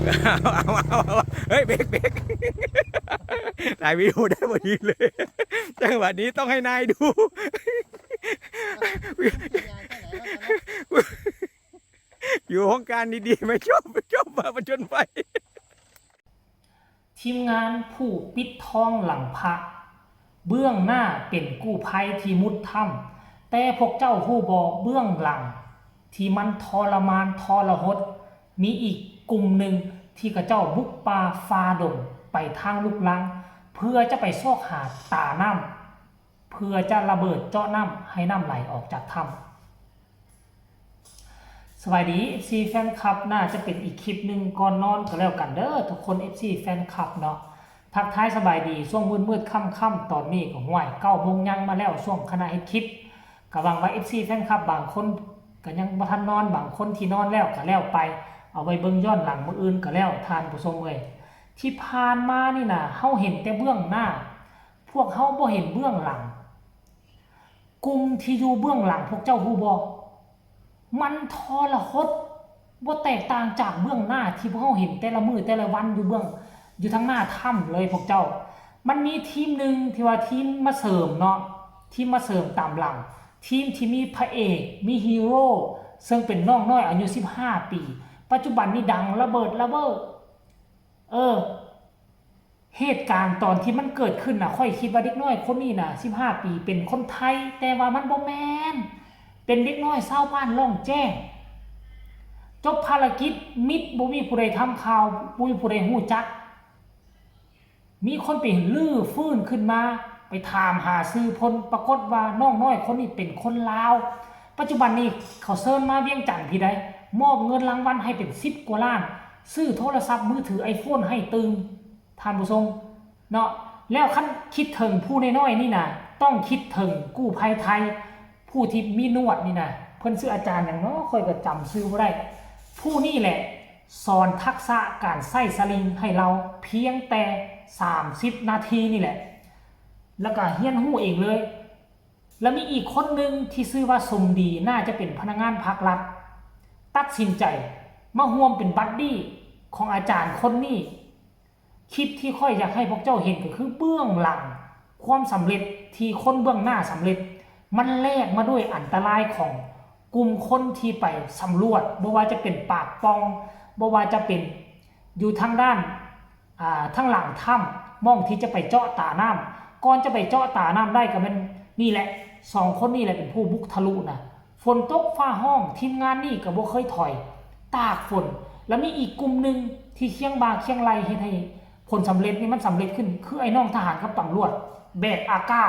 ເຮີ້ຍ ເບກ ເບກ ຖ່າຍວິດີໂອໄດ້ພໍດີເລີຍ ຈັງຫວະນີ້ຕ້ອງໃຫ້ນາຍດູ. ຢູ່ໂຮງການດີໆ ມາຊົມ ມາຊົມວ່າປະຈົນໄພ. ທີມງານຜູ້ປິດທອງຫຼັງພະ ເບື້ອງໜ້າເປັນກູ້ໄພທີ່ມຸດຖ້ຳ, ແຕ່ພວກເຈົ້າຮູ້ບໍ່ ເບື້ອງຫຼັງທີ່ມັນທໍລະມານທໍລະຫົດ ມີອີກກຸ່ມໜຶ່ງທີ່ເຂົາເຈົ້າບຸກປ່າຝ່າດົງໄປທາງລຸກລັງ ເພື່ອຈະໄປຊອກຫາຕານ້ຳ ເພື່ອຈະລະເບີດເຈາະນ້ຳໃຫ້ນ້ຳໄຫຼອອກຈາກຖ້ຳ. ສະບາຍດີ ເອັຟຊີ ແຟນຄລັບ, ໜ້າຈະເປັນອີກຄລິບໜຶ່ງກ່ອນນອນກໍແລ້ວກັນເດີທຸກຄົນ ເອັຟຊີ ແຟນຄລັບເນາະ. ທັກທາຍສະບາຍດີຊ່ວງມືດໆຄ່ຳໆ, ຕອນນີ້ກໍ ຫ້ວຍ ເກົ້າໂມງຍັງມາແລ້ວ ຊ່ວງຄະນະເຮັດຄລິບ. ກໍຫວັງວ່າ ເອັຟຊີ ແຟນຄລັບບາງຄົນກໍຍັງບໍ່ທັນນອນ, ບາງຄົນທີ່ນອນແລ້ວກໍແລ້ວໄປ, ເອົາໄວ້ເບິ່ງຍ້ອນຫຼັງມື້ອື່ນກໍແລ້ວ ທ່ານຜູ້ຊົມເອີຍ. ທີ່ຜ່ານມານີ້ນະ ເຮົາເຫັນແຕ່ເບື້ອງໜ້າ, ພວກເຮົາບໍ່ເຫັນເບື້ອງຫຼັງ. ກຸ່ມທີ່ຢູ່ເບື້ອງຫຼັງ ພວກເຈົ້າຮູ້ບໍ່? ມັນທໍລະຫົດ ບໍ່ແຕກຕ່າງຈາກເບື້ອງໜ້າທີ່ພວກເຮົາເຫັນແຕ່ລະມື້ແຕ່ລະວັນຢູ່ເບື້ອງ ຢູ່ທາງໜ້າຖ້ຳເລີຍພວກເຈົ້າ. ມັນມີທີມໜຶ່ງທີ່ວ່າທີມມາເສີມເນາະ, ທີມມາເສີມຕາມຫຼັງ, ທີມທີ່ມີພະເອກ ມີຮີໂຣ ເຊິ່ງເປັນນ້ອງນ້ອຍອາຍຸສິບຫ້າປີ, ປັດຈຸບັນນີ້ດັງລະເບີດລະເບີ. ເອີ ເຫດການຕອນທີ່ມັນເກີດຂຶ້ນນະ ຂ້ອຍຄິດວ່າເດັກນ້ອຍຄົນນີ້ນະ ສິບຫ້າປີ ເປັນຄົນໄທ, ແຕ່ວ່າມັນບໍ່ແມ່ນ, ເປັນເດັກນ້ອຍຊາວບ້ານລ້ອງແຈ້ງ. ຈົບພາລະກິດມິດ, ບໍ່ມີຜູ້ໃດທຳຂ່າວ, ບໍ່ມີຜູ້ໃດຮູ້ຈັກ. ມີຄົນໄປຮື້ຟື້ນຂຶ້ນມາ, ໄປຖາມຫາຊື່ເພິ່ນ, ປາກົດວ່ານ້ອງນ້ອຍຄົນນີ້ເປັນຄົນລາວ. ປັດຈຸບັນນີ້ເຂົາເຊີນມາວຽງຈັນພີ້ໃດ໋, ມອບເງິນລາງວັນໃຫ້ເປັນສິບກວ່າລ້ານ, ຊື້ໂທລະສັບມືຖືໄອໂຟນໃຫ້ຕື່ມ. ທ່ານຜູ້ຊົມເນາະ, ແລ້ວຄັນຄິດເຖິງຜູ້ນ້ອຍໆນີ້ນະ ຕ້ອງຄິດເຖິງກູ້ໄພໄທ ຜູ້ທີ່ມີໜວດນີ້ນະ, ເພິ່ນຊື່ອາຈານຫຍັງເນາະ ຂ້ອຍກໍຈຳຊື່ບໍ່ໄດ້. ຜູ້ນີ້ແຫຼະສອນທັກສະການໃຊ້ສະລິງໃຫ້ເຮົາພຽງແຕ່ສາມສິບນາທີນີ້ແຫຼະ, ແລ້ວກໍຮຽນຮູ້ເອງເລີຍ. ແລະ ມີອີກຄົນໜຶ່ງທີ່ຊື່ວ່າສົມດີ ໜ້າຈະເປັນພະນັກງານພັກລັດ ຕັດສິນໃຈມາຮ່ວມເປັນບັດດີ້ຂອງອາຈານຄົນນີ້. ຄລິບທີ່ຂ້ອຍຢາກໃຫ້ພວກເຈົ້າເຫັນກໍຄືເບື້ອງຫຼັງຄວາມສຳເລັດທີ່ຄົນເບື້ອງໜ້າສຳເລັດ, ມັນແລກມາດ້ວຍອັນຕະລາຍຂອງກຸ່ມຄົນທີ່ໄປສຳຫຼວດ, ບໍ່ວ່າຈະເປັນປາກປ່ອງ, ບໍ່ວ່າຈະເປັນຢູ່ທາງດ້ານ ອ່າ ທາງຫຼັງຖ້ຳ ໝ່ອງທີ່ຈະໄປເຈາະຕານ້ຳ. ກ່ອນຈະໄປເຈາະຕານ້ຳໄດ້ກໍແມ່ນນີ້ແຫຼະ, ສອງຄົນນີ້ແຫຼະເປັນຜູ້ບຸກທະລຸນະ. ຝົນຕົກຟ້າຮ້ອງ, ທີມງານນີ້ກໍບໍ່ເຄີຍຖອຍ, ຕາກຝົນ. ແລ້ວມີອີກກຸ່ມໜຶ່ງທີ່ຄຽງບ່າຄຽງໄຫຼ່ເຮັດໃຫ້ຜົນສຳເລັດນີ້ມັນສຳເລັດຂຶ້ນ, ຄືໄອ້ນ້ອງທະຫານກັບຕຳຫຼວດ ແບກອາກ້າ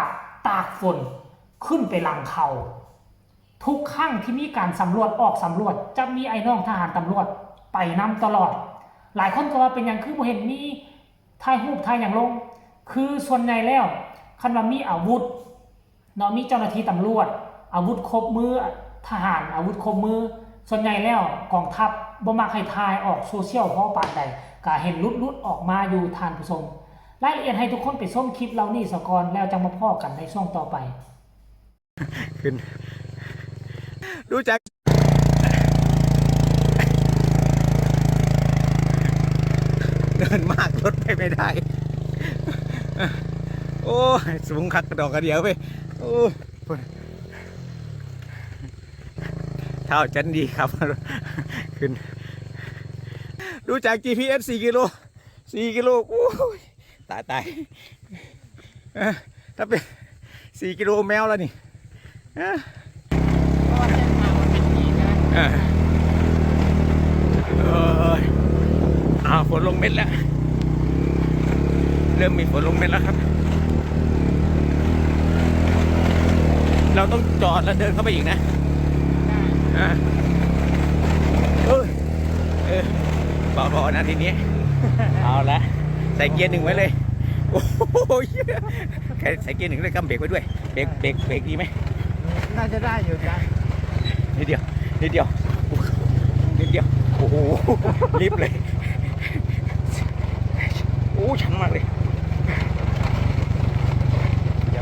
ຕາກຝົນ ຂຶ້ນໄປຫຼັງເຂົາ. ທຸກຄັ້ງທີ່ມີການສຳຫຼວດ ອອກສຳຫຼວດ ຈະມີໄອ້ນ້ອງທະຫານຕຳຫຼວດໄປນຳຕະຫຼອດ. ຫຼາຍຄົນກໍວ່າເປັນຫຍັງຄືບໍ່ເຫັນມີຖ່າຍຮູບຖ່າຍຫຍັງລົງ? ຄືສ່ວນໃຫຍ່ແລ້ວ ຄັນວ່າມີອາວຸດເນາະ, ມີເຈົ້າໜ້າທີ່ຕຳຫຼວດ ອາວຸດຄົບມື, ທະຫານອາວຸດຄົບມື, ສ່ວນໃຫຍ່ແລ້ວກອງທັບບໍ່ມັກໃຫ້ຖ່າຍອອກໂຊຊຽວພໍປານໃດ, ກະເຫັນຫຼຸດໆອອກມາຢູ່ທ່ານຜູ້ຊົມ. ລາຍລະອຽດໃຫ້ທຸກຄົນໄປຊົມຄລິບເຫຼົ່ານີ້ສາກ່ອນ ແລ້ວຈັ່ງມາພໍ້ກັນໃນຊ່ວງຕໍ່ໄປ. ຂຶ້ນ ຮູ້ຈັກ ເດີນມາກລົດໄປໄມ່ໄດ້. ໂອ້ຍ ສູງຄັກກະດອກກະເດຍເວີຍ. ໂອ້ຍ ທ້າວຈັນດີຂັບຂຶ້ນ. ດູຈາກຈີພີເອັສ ສີ່ກິໂລ ສີ່ກິໂລ. ໂອ້ຍ ຕາຍ ຕາຍ. ເອີ ຖ້າເປັນສີ່ກິໂລແມວແລ້ວນີ້. ເອີ ເພາະວ່າເສັ້ນທາງມັນເປັນຫີນນະ. ເອີ ເອີຍ ອ້າວ ຝົນລົງເມັດແລ້ວ. ເລີ່ມມີຝົນລົງເມັດແລ້ວຄັບ. ເຮົາຕ້ອງຈອດແລ້ວເດີນເຂົ້າໄປອີກນະ. ອ່າ ເອີ ເອີ ບໍ່ ບໍ່ນະທີນີ້. ເອົາລະ ໃສ່ເກຍໜຶ່ງໄວ້ເລີຍ. ໂອ້ໂຫ ໃສ່ເກຍໜຶ່ງເລີຍ ກຳເບກໄວ້ດ້ວຍ. ເບກ ເບກ ເບກດີໄໝ? ໜ້າຈະໄດ້ຢູ່ ອາຈານ. ນິດດຽວ ນິດດຽວ ນິດດຽວ. ໂອ້ໂຫ ລິບເລີຍ. ໂອ້ ຊັນມາກເລີຍ.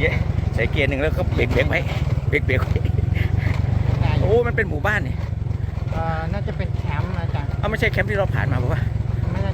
ເຢ້ ໃສ່ເກຍໜຶ່ງແລ້ວກໍເບກ ເບກໄວ້ ເບກ ເບກໄວ້. ໄດ້ຢູ່. ໂອ້ ມັນເປັນໝູ່ບ້ານນີ້. ເອີ ໜ້າຈະເປັນແຄມນະອາຈານ. ເອົ້າ ໄມ່ໃຊ່ແຄມທີ່ເຮົາຜ່ານມາບໍ່ວະ? ໄມ່ແນ່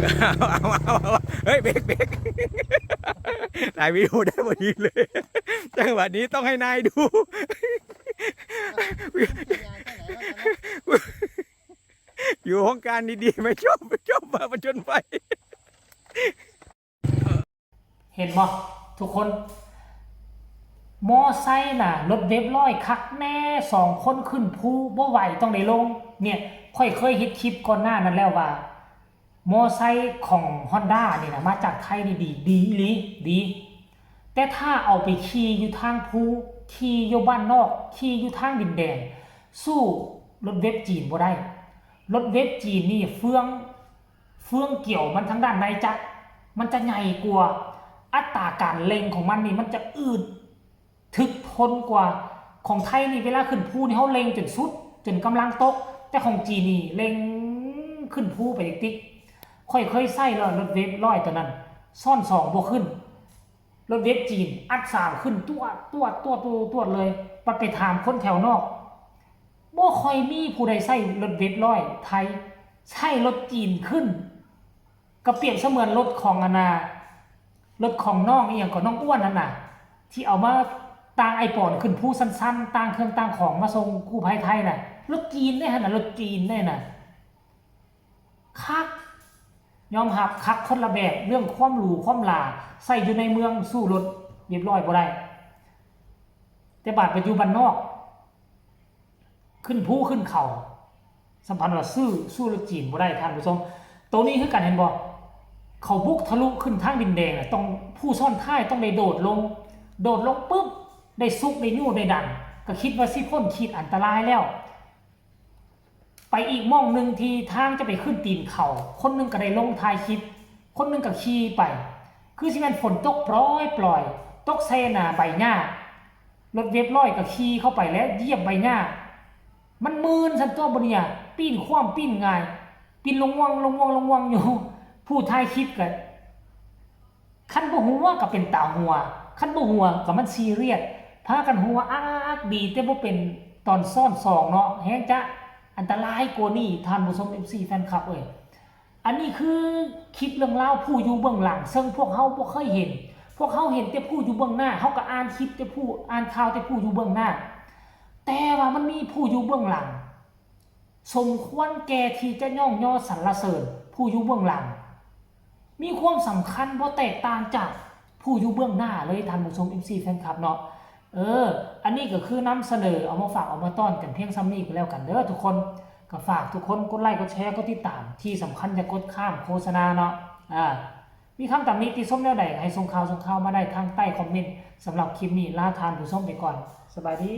ເຮີ້ຍ ເບກ ເບກ ຖ່າຍວິດີໂອໄດ້ພໍດີເລີຍ. ຈັງຫວະນີ້ຕ້ອງໃຫ້ນາຍດູ. ຢູ່ໂຮງການດີໆ ມາຈົບ ຈົບມາປະຈົນໄພ. ເຫັນບໍ່ທຸກຄົນ? ມໍໄຊນະ ລົດເວັບຮ້ອຍຄັກແນ່ ສອງຄົນຂຶ້ນພູບໍ່ໄຫວ ຕ້ອງໄດ້ລົງ. ເນ່ຍ ຂ້ອຍເຄີຍເຮັດຄລິບກ່ອນໜ້ານັ້ນແລ້ວວ່າ ມໍໄຊຂອງຮອນດ້ານີ້ນະ ມາຈາກໄທນີ້ດີ ດີອີ່ຫຼີ ດີ. ແຕ່ຖ້າເອົາໄປຂີ່ຢູ່ທາງພູ ຂີ່ຢູ່ບ້ານນອກ ຂີ່ຢູ່ທາງດິນແດງ ສູ້ລົດເວັບຈີນບໍ່ໄດ້. ລົດເວັບຈີນນີ້ເຟືອງ ເຟືອງກຽວມັນທາງດ້ານໃນຈະ ມັນຈະໃຫຍ່ກວ່າ, ອັດຕາການເລັ່ງຂອງມັນນີ້ມັນຈະອືດ ຖືກທົນກວ່າ. ຂອງໄທນີ້ເວລາຂຶ້ນພູນີ້ເຮົາເລັ່ງຈົນສຸດ ຈົນກຳລັງຕົກ, ແຕ່ຂອງຈີນນີ້ເລັ່ງຂຶ້ນພູໄປຕິກໆ. ຂ້ອຍເຄີຍໃຊ້ແລ້ວ ລົດເວັບຮ້ອຍໂຕນັ້ນ ຊ້ອນສອງບໍ່ຂຶ້ນ. ລົດເວັບຈີນອັດສາມຂຶ້ນ ຕວດ ຕວດ ຕວດ ຕວດ ຕວດເລີຍ. ບັດໄປຖາມຄົນແຖວນອກ ບໍ່ຄ່ອຍມີຜູ້ໃດໃຊ້ລົດເວັບຮ້ອຍໄທ, ໃຊ້ລົດຈີນຂຶ້ນ. ກໍປຽບສະເໝືອນລົດຂອງອັນນ່າ ລົດຂອງນ້ອງອີ່ຫຍັງກໍ ນ້ອງອ້ວນຫັ້ນນະ ທີ່ເອົາມາຕ່າງໄອ້ປອນຂຶ້ນພູຊັນໆ ຕ່າງເຄື່ອງຕ່າງຂອງມາສົ່ງກູ້ໄພໄທນະ. ລົດຈີນເດ້ຫັ້ນນະ ລົດຈີນເດ້ນະ. ຄັກ ຍອມຮັບ ຄັກຄົນລະແບບ. ເລື່ອງຄວາມຫຼູຄວາມຫຼາ ໃຊ້ຢູ່ໃນເມືອງສູ້ລົດວຽບຮ້ອຍບໍ່ໄດ້, ແຕ່ບາດໄປຢູ່ບ້ານນອກ ຂຶ້ນພູຂຶ້ນເຂົາ ສຳພັນວ່າສູ້ ສູ້ລົດຈີນບໍ່ໄດ້ທ່ານຜູ້ຊົມ. ໂຕນີ້ຄືກັນ ເຫັນບໍ່? ເຂົາບຸກທະລຸຂຶ້ນທາງດິນແດງນະ ຕ້ອງ ຜູ້ຊ້ອນທ້າຍຕ້ອງໄດ້ໂດດລົງ, ໂດດລົງປຶບ ໄດ້ຊຸກ ໄດ້ຍູ້ ໄດ້ດັນ ກໍຄິດວ່າຊິພົ້ນຂີດອັນຕະລາຍແລ້ວ. ໄປອີກໝ່ອງໜຶ່ງທີ່ທາງຈະໄປຂຶ້ນຕີນເຂົາ, ຄົນໜຶ່ງກໍໄດ້ລົງຖ່າຍຄລິບ, ຄົນໜຶ່ງກໍຂີ່ໄປ, ຄືຊິແມ່ນຝົນຕົກປລອຍໆ ຕົກໃສ່ໜ້າໃບຫຍ້າ. ລົດເວັບຮ້ອຍກໍຂີ່ເຂົ້າໄປແລ້ວຢຽບໃບຫຍ້າ, ມັນມື່ນຊັ້ນຕົວະ ບໍ່ນີ້ ປີ້ນຄວ້ຳປີ້ນຫງາຍ ປີ້ນລະງວງ ລະງວງ ລະງວງຢູ່. ຜູ້ຖ່າຍຄລິບກໍ ຄັນບໍ່ຫົວກໍເປັນຕາຫົວ, ຄັນບໍ່ຫົວກໍມັນຊີຣຽດ. ພາກັນຫົວອາກໆ ດີແຕ່ບໍ່ເປັນຕອນຊ້ອນສອງເນາະ, ແຮງຈະອັນຕະລາຍກວ່ານີ້ ທ່ານຜູ້ຊົມ ເອັຟຊີ ແຟນຄລັບເອີຍ. ອັນນີ້ຄືຄລິບເລື່ອງລາວຜູ້ຢູ່ເບື້ອງຫຼັງ ເຊິ່ງພວກເຮົາບໍ່ເຄີຍເຫັນ. ພວກເຮົາເຫັນແຕ່ຜູ້ຢູ່ເບື້ອງໜ້າ, ເຮົາກໍອ່ານຄລິບແຕ່ຜູ້ ອ່ານຂ່າວແຕ່ຜູ້ຢູ່ເບື້ອງໜ້າ, ແຕ່ວ່າມັນມີຜູ້ຢູ່ເບື້ອງຫຼັງ ສົມຄວນແກ່ທີ່ຈະຍ້ອງຍໍສັນລະເສີນຜູ້ຢູ່ເບື້ອງຫຼັງ, ມີຄວາມສຳຄັນບໍ່ແຕກຕ່າງຈາກຜູ້ຢູ່ເບື້ອງໜ້າເລີຍ ທ່ານຜູ້ຊົມ ເອັຟຊີ ແຟນຄລັບເນາະ. ເອີ ອັນນີ້ກໍຄືນຳສະເໜີ ເອົາມາຝາກເອົາມາຕ້ອນກັນພຽງສ່ຳນີ້ກໍແລ້ວກັນເດີທຸກຄົນ. ກໍຝາກທຸກຄົນກົດໄລ ກົດແຊ ກົດຕິດຕາມ, ທີ່ສຳຄັນຢ່າກົດຂ້າມໂຄສະນາເນາະ. ອາ ມີຄຳຕຳໜິຕິຊົມແນວໃດ ໃຫ້ສົ່ງຂ່າວ ສົ່ງຂ່າວມາໄດ້ທາງໃຕ້ຄອມເມັນ. ສຳລັບຄລິບນີ້ ລາທ່ານຜູ້ຊົມໄປກ່ອນ. ສະບາຍດີ.